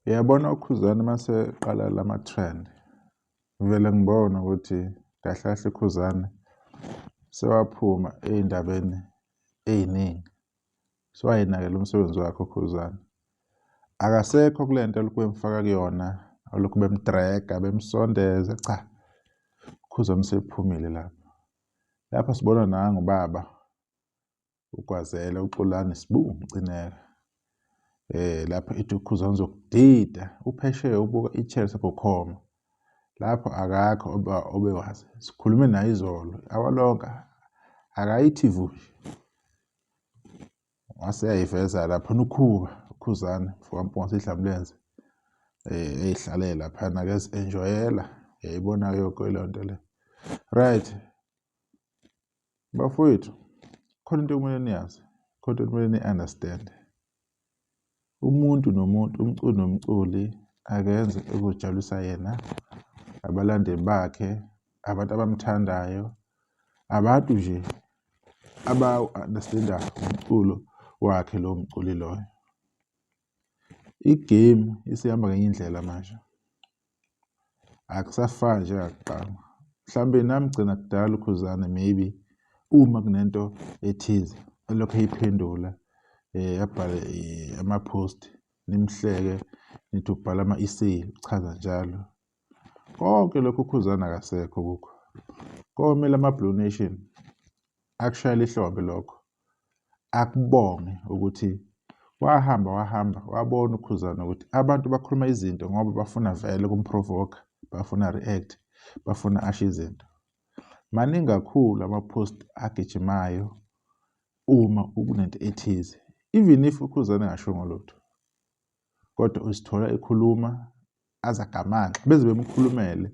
Uyabona uKhuzani mase qala lama-trend, ngivele ngibone ukuthi kahle kahle uKhuzani sewaphuma ey'ndabeni ey'ningi, sewayinakela umsebenzi wakhe uKhuzani. Akasekho kule nto elokhu bemfaka kuyona, elokhu bemdrega bemsondeza, cha, uKhuzani usephumile lapho. Lapha sibona nangu ubaba uGwazela uXolani Sbu Mcineka. Lapho ethi uKhuzani uzokudida uphesheya ubuka i-Chelsea bukhoma. Lapho akakho obewazi. Sikhulume naye izolo awalonke akayithi vu nje. Wase eyayiveza lapho uKhuba uKhuzani mfokaMpunga sidlamlenze eyihlalela laphana ke enjoyela yayibona yonke leyo nto le. Right. Bafowethu, khona into okumele niyazi, khona into okumele ni-understand. Umuntu nomuntu, umculi nomculi akenze okuzojabulisa yena, abalandeli bakhe, abantu abamthandayo, abantu nje abawu-understand-ayo umculo wakhe lowo mculi loyo. I-game isihamba ngenye indlela manje. Akusafani njengakuqala. Mhlawumbe namgcina kudala uKhuzani maybe uma kunento ethize elokhu eyiphendula abhale ama-post nimhleke nithi ubhala ama-essay uchaza njalo. Konke lokhu uKhuzani akasekho kukho. Komele ama-Blue Nation akushayele ihlombe lokho. Akubonge ukuthi wahamba wahamba wabona uKhuzani ukuthi abantu bakhuluma izinto ngoba bafuna vele ukumprovoke, bafuna react, bafuna asho izinto. Maningi kakhulu ama-post agijimayo uma kunento ethize, even if uKhuzani engashongo lutho, kodwa uzithola ekhuluma aze agamanxe beze bemkhulumele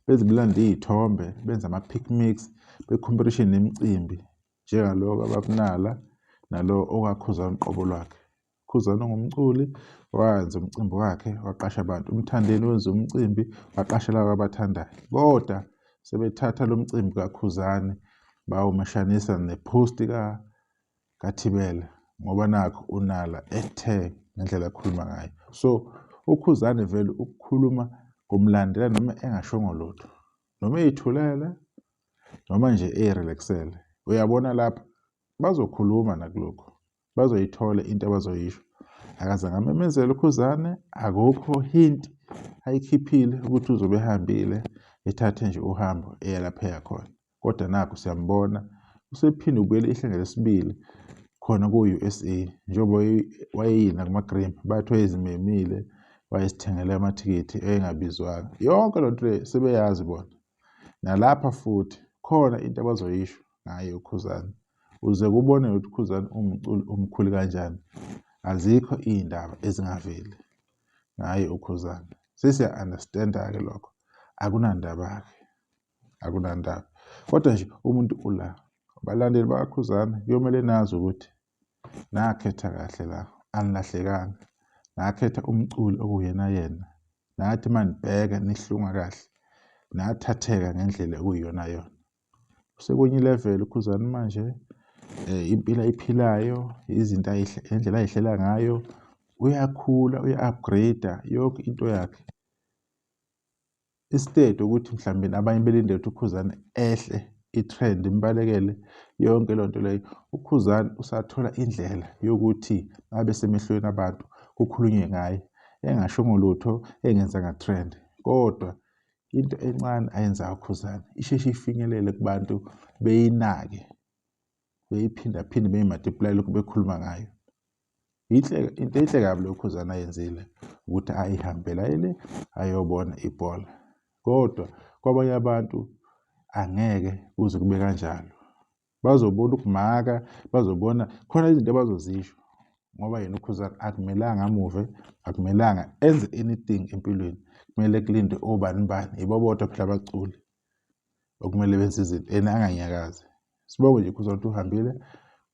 beze belande iy'thombe benze ama-pic mix be-competition nemicimbi njengalo kaBabnala nalo okaKhuzani uqobo lwakhe. Khuzani ungumculi wayenza umcimbi wakhe waqasha abantu. UMthandeni wenza umcimbi waqasha laba abathandayo. Kodwa sebethatha lo mcimbi kaKhuzani bawumashanisa nephosti kaThibela ngoba nakhu uNala ethe ngendlela akhuluma ngayo. So uKhuzani vele ukukhuluma kumlandela noma engashongo lutho noma eyithulele noma nje eyirelaxele. Uyabona lapha bazokhuluma nakulokhu bazoyithola into abazoyisho. Akazange amemezele uKhuzane, akukho hint ayikhiphile ukuthi uzobe ehambile ethathe nje uhambo eya lapho eya khona. Kodwa nakhu siyambona usephinde ubuyele ihlandla lesibili khona ku-USA njengoba wayeyina kuma-Grammy bathi wayezimemile wayesithengele amathikithi engabizwanga. Yonke loo nto leyo sebeyazi bona. Nalapha futhi khona into abazoyisho ngaye uKhuzani. Uze kubone ukuthi uKhuzani umculi omkhulu kanjani. Azikho iy'ndaba ezingaveli ngaye uKhuzani. Sesiya-understand-a-ke lokho. Akunandaba-ke. Akunandaba. Kodwa nje umuntu ula. Abalandeli bakaKhuzani kuyomele nazi ukuthi nakhetha kahle la, anilahlekanga. Nakhetha umculi okuwuyena yena. Nathi uma nibheka nihlunga kahle, nathatheka ngendlela okuyiyona yona. Usekwenye ilevel uKhuzani manje, impilo ayiphilayo, izinto indlela ayihlela ngayo, uyakhula, uya-upgrade-a yonke into yakhe. Instead ukuthi mhlawumbe abanye belindele ukuthi uKhuzani ehle i-trend imbalekele yonke leyo nto leyo, uKhuzani usathola indlela yokuthi abe semehlweni abantu kukhulunywe ngaye engashongo lutho engenzanga trend. Kodwa into encane ayenzayo uKhuzani isheshe ifinyelele kubantu beyinake beyiphindaphinde beyi-multiply lokhu bekhuluma ngayo. Yinhle into enhle kabi lokhu Khuzani ayenzile ukuthi ayihambele aye le ayobona ibhola. Kodwa kwabanye abantu angeke kuze kube kanjalo. Bazobona ukumaka, bazobona khona izinto abazozisho ngoba yena uKhuzani akumelanga amuve, akumelanga enze anything empilweni. Kumele kulindwe obani bani, yibo bodwa phela abaculi okumele benze izinto yena anganyakazi. Sibonge nje Khuzani ukuthi uhambile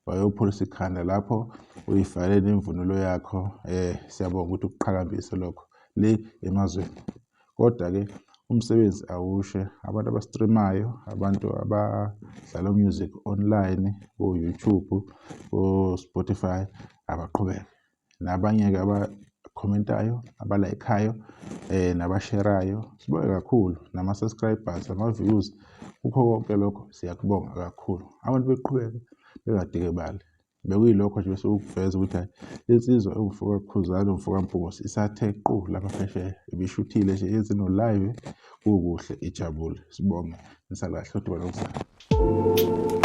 wayopholisa ikhanda lapho uyifake nemvunulo yakho siyabonga ukuthi ukuqhakambise lokho le emazweni. Kodwa-ke umsebenzi awushe abantu abastream-ayo, abantu abadlala music online ko-YouTube, ko-Spotify abaqhubeke. Nabanye-ke abakhomentayo, abalayikhayo nabasherayo. Sibonge kakhulu nama-subscribers, ama-views, kukho konke lokho siyakubonga kakhulu. Abantu beqhubeke bengadikibali. Bekuyilokho nje bese ukuveza ukuthi hhayi insizwa ewumfoka Khuzani umfoka Mpungose isathe qu lapha phesheya ibishuthile nje yenze no-live kukuhle ijabule. Sibonge nisale kahle kodwa nokuzayo.